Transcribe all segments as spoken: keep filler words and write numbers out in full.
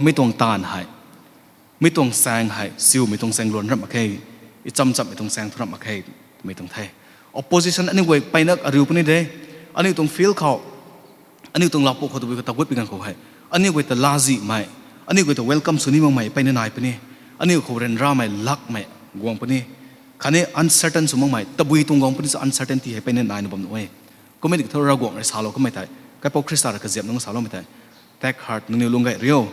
Mi tuang taanv hei, mi tuang saeng hei siumei tuang saeng luan ramh mak khe, i cham chammei tuang saeng thu ramh mak khe, twmei tuang the. Opposition aniu guay peyna ariu puni de, aniu tuang field khou, aniu tuang lapu khou tabui khou tagut pi ganv khou hei, aniu guay ta lazihmei, aniu guay ta welcome sw ni makmei peyna nai puni, aniu khou ryanramei lakmei guang puni, khatni uncertain sw makmei tabui tuang guang puni sa uncertainty hei peyna naina bam nuh e. Kummei tiki thu Ravguangc rui salou kamei tei, Kaipouc Khrista rui kaziap nunc saloumei tei, take heart, nangniw lung gay rio,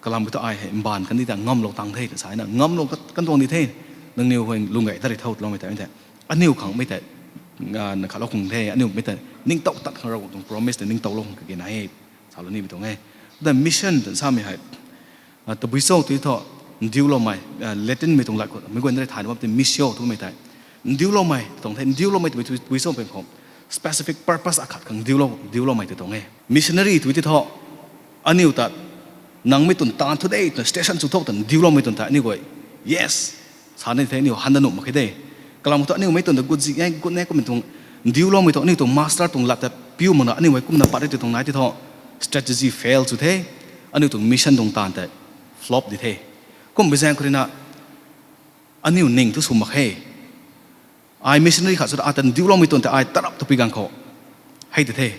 kalam ki thu ai hei mbaanv kandih ta ngamlou tang the twna sa na, ngamlou kan tuang di the, nangniw hei lung gay ta rui tho twloumei tei, mei tei, aniu khang mei tei, na khatlou khang the, aniu mei tei ningtow tat khang Ravguangc tuang promise tei ningtowlou khang kage nai e, salou nimei tuang e. Tei mission twna samei hei, tabui cho tw thu, ndiuloumei, Latinmei tuang lat khou mei guay na rui thay na bam tei missio twmei tei, ndiuloumei tw tuang the, ndiuloumei twmei tabui cho peng khou, specific purpose akhat khang ndiulou, ndiuloumei tw tuang e. Missionary tw ti thu, aniu ta, nang mei tun taanv thu de twna station sw tho twna ndiuloumei tun ta aniu guay, yes, sa ni the, aniu han da nuh mak khe de. Kalam thu aniu mei tun ta gut zi e, gut ne kummei tuang, ndiuloumei tuang, aniu tuang master tuang lat ta piu makna aniu hei kumna pat e tw tuang nai ti thu, strategy fail sw the, aniu tuang mission tuang taanv tei flop di the. Kum bi zaeng khou rui na, aniu ning thu sw mak khe. Ai missionary khat sw ta, ai ta ndiuloumei tuang tei ai tarap tu pi ganv khou, hei ti the,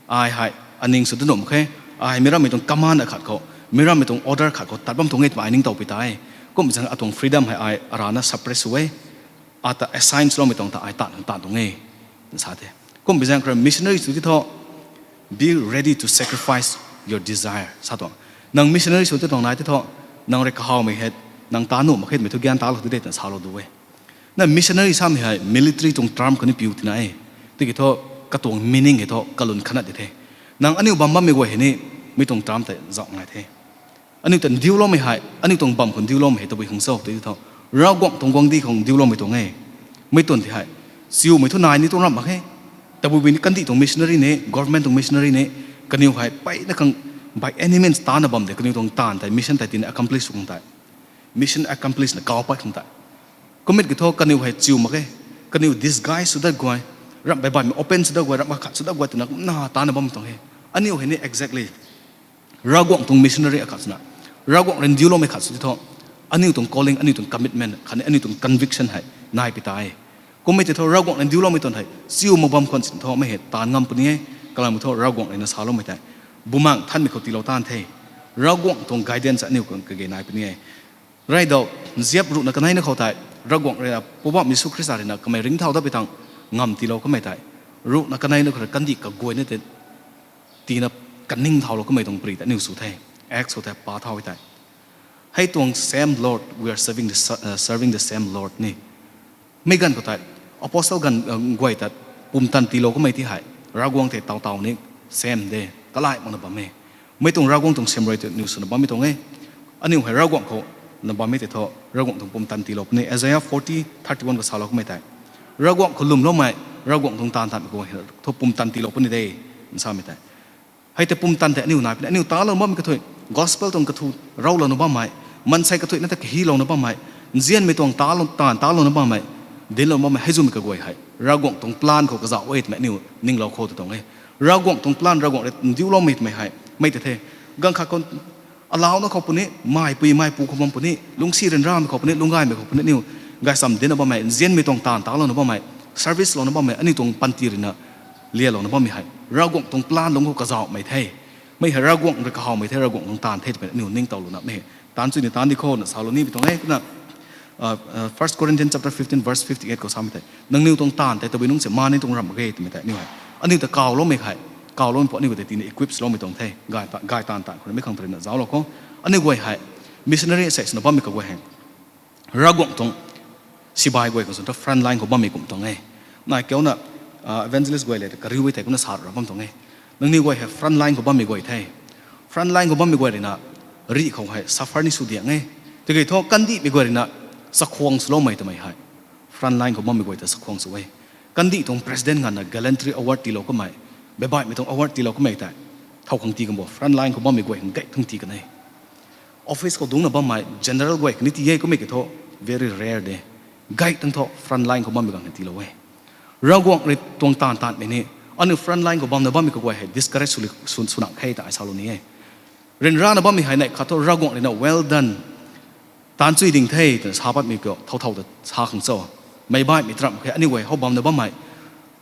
ai hei, aning sw ta nuh mak khe, ai mi rammei tuang command akhat khou, mi rammei tuang order khat khou tat bam tuang e twmei ai ningtow pi tei. Kum bi zaeng atuang freedom hei ai arana suppress sw e, ata assign swloumei tuang ta ai taanv taanv tuang e, sa the. Kum bi zaeng khou rui missionary sw ti thu, be ready to sacrifice your desire sa tuang. Nang missionary sw ti tuang nai ti thu, nang rui kahawmei hei, nang ta nuh mak khe twmei thu gyan talou tu de twna salou du e. Na missionary samei hei military tuang term khou ni piu tina e. Tiki thu, katuang meaning hei thu kalun khanat di the. Nang aniu bam bammei guay hei ni, mi tuang term tei zauh ngai the. Aniu ta ndiuloumei hei, aniu tuang bam khou ndiuloumei hei tabui khang cho tw ti thu, Ravguangc tuang guangcdic khou ndiuloumei tuang e. Mei tun ti hei, siumei thu nai ni tuang ramh mak khe. Tabui bui ni kandih tuang missionary ni, government tuang missionary ni, kaniw hei peyna khang by any means tana bam de, kaniw tuang taanv tei, mission tei tina accomplish sw khang tei, mission accomplish na kaw pat khang tei. Kummei ki thu kaniw hei chiu mak khe, kaniw disguise sw dat guay, ramh baih baihmei open sw dat guay, ramh akhat sw dat guay twna kumna tana bam tuang e. Aniu hei ni exactly Ravguangc tuang missionary akhat swna, Ravguangc rui ndiuloumei khat sw ti thu, aniu tuang calling, aniu tuang commitment khatni aniu tuang conviction hei nai pi ta e. Kummei ti thu Ravguangc rui ndiuloumei tuang hei chiu mak bam khwan sin thu mei hei taanv ngam puni e. Kalam thu Ravguangc rui na saloumei tei, Bumaengh Nthanmei khou tiilou taanv the. Ravguangc tuang guidance aniu khang kage nai puni e. Raidau, ziap ruhna kaneina khou tei, Ravguangc rui na, Poubauhmei Jisu Khrista rui na kamei ringcthau dat pi tang, ngam tiilou kamei tei, ruhna kaneina khou rui kandih kaguayna tei, tina kaning thaulou kamei tuang pary tei aniu sw the, Acts khou tei pa thau e tei. Hei tuang same Lord, we are serving the, uh, serving the same Lord ni. Mei ganv khou tei, apostle ganv, uh, guay ta pumtan tiilou kamei ti hei, Ravguangc tei taw taw ni same de, kalai makna bam e. Mei tuang Ravguangc tuang siamruai tei aniu swna bammei tuang e. Aniu hei Ravguangc khou na bammei tei thu, Ravguangc tuang pumtan tiilou puni. Isaiah forty thirty one khou salou kamei tei, Ravguangc khou lwmloumei, Ravguangc tuang taanv tanmei khou hei thu pumtan tiilou puni de, nsamei tei. Hei tei pumtan tei aniu nai puni, aniu talou bammei kathui, gospel tuang kathu, raulouna bammei, maansei kathuina ta kahilouna bammei, nzianmei tuang talou, taanv talouna bammei, dinclou bammei hei zwmei kaguay hei Ravguangc tuang plan khou kazauh e twmei aniu ninglou khou tw tuang e. Ravguangc tuang plan, Ravguangc rui ndiuloumei twmei hei mei tei the. Ganv khat khou alauna khou puni, maipui maipu khou bam puni, lungcsi ryanramei khou puni, lungcgaymei khou puni, aniu gaychamv dincna bammei, nzianmei tuang taanv talouna bammei, service louna bammei, aniu tuang panty rui na lialouna bammei hei Ravguangc tuang plan lungc khou kazauhmei the. Mei hei Ravguangc rui kahawmei the, Ravguangc tuang taanv the twmei aniu ningtowlouna mei hei taanv chu ni taanv di khou na salou ni pi tuang e. Kumna, uh, uh, First Corinthians chapter fifteen verse fifty eight khou samei tei, nangniw tuang taanv tei tabui nungc se ma ni tuang ramh mak ge twmei tei aniu hei, aniu ta kawloumei hei, kawloumei pu aniu tei tina equip swloumei tuang the. Gay ta, gay taanv taanv khou mei khang tarina zauclou khou, aniu guay hei missionary sei swna bammei kaguay hei Ravguangc tuang sibai guay khang sw thu front line khou bammei kum tuang e. Nai kiuna, uh, evangelist guay le kariu e tei kumna sa ra bam tuang e. Nangniw guay hei front line khou bammei guay the. Front line khou bammei guay rui na rih khou hei suffer ni sw diang e. Tiki thu kandihmei guay rui na chakhwang swloumei twmei hei front line khou bammei guay ta chakhwang sw e. Kandih tuang president nganvna gallantry award tiilou kamei, baibaihmei tuang award tiilou kamei tei thow khang tii kan bo, front line khou bammei guay khang gay thang tii kan e. Office khou dungcna bammei general guay khatni tii e kummei ki thu very rare de. Gay thang thu front line khou bammei guay khang tiilou e. Ravguangc rui tuang taanv taanvmei ni aniu front line khou bamna bammei kaguay hei discourage sw, sw, swna khe ta ai salou ni e. Ryanrana bammei hei neih khat thu Ravguangc rui na well done, taanc chuy ding the twna sa patmei kiu thow thow ta sa khang cho. Meic baihmei taram khe aniu guay how bamna bammei,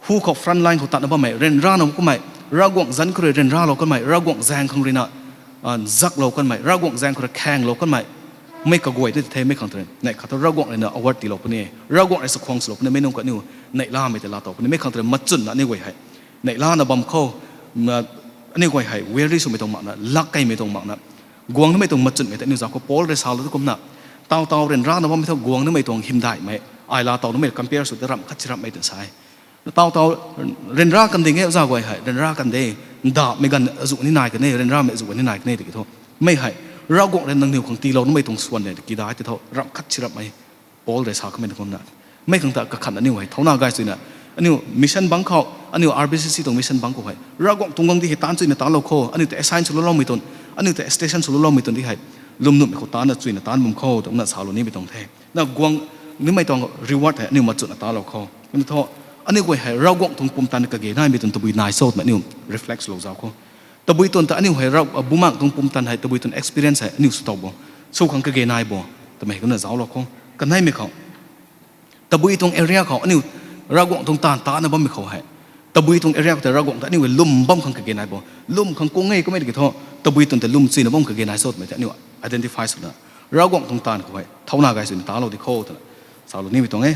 hu khou front line khou tatna bammei, ryanrana kummei, Ravguangc zanc khou rui ryanralou kanmei, Ravguangc zaeng khang rui na zaklou kanmei, Ravguangc zaeng khou rui khaenglou kanmei, mei kaguay ni the. Mei khang tei neih khat thu Ravguangc rui na award tiilou puni, Ravguangc rui chakhwang swlou puni, mei nunc kaniw neihlamei tei laatow puni. Mei khang tei machunna aniu guay hei neihlana bam khou aniu guay hei weary swmei tuang makna, lak keymei tuang makna, guang namei tuang machunmei tei aniu zauc khou Paul rui salou tu kumna, taw taw ryanrana bammei thu guang namei tuang hymdaihmei, ai laatow namei compare sw ta ramh khat si ramhmei twna sa e. Taw taw ryanra kan ding e, za guay hei ryanra kan de, ndapmei ganv azuh ni nai kan e, ryanramei azuh ni nai kan e tiki thu, mei hei Ravguangc rui nangniw khang tiilou namei tuang swan de kidai tei thu ramh khat si ramhmei, Paul rui sa kamei kumna. Mei khang ta kakhan aniu hei thauna gay chuyna, aniu mission bangc khou, aniu R B C C tuang mission bangc khou hei Ravguangc tuang guangcdic hei taanc chuyna taanclou kho, aniu ta assign swlou loumei tuang, aniu ta station swlou loumei tuang di hei lwmnuhmei khou taancna chuyna taanc bam kho twna salou nimei tuang the. Na guang nimei tuang reward hei aniu machunna taanclou kho. Kumna thu aniu guay hei Ravguangc tuang pumtan kage naimei tuang tabui nai cho twmei aniu reflect swlou zauc kho. Tabui tuang ta aniu hei Rav-, Bumaengh tuang pumtan hei tabui tuang experience hei aniu sw tow bo, sw khang kage nai bo twmei kumna zauclou kho. Kaneimei khou tabui tuang area khou aniu Ravguangc tuang taanv taancna bammei khou hei, tabui tuang area khou tei Ravguangc ta aniu hei lwm bam khang kage nai bo, lwm khang kung e kummei tiki thu, tabui tuang ta lwm chuyna bam kage nai cho twmei tei aniu identify swna, Ravguangc tuang taanv khou hei thauna gay chuyna taanclou di kho twna salou nimei tuang e.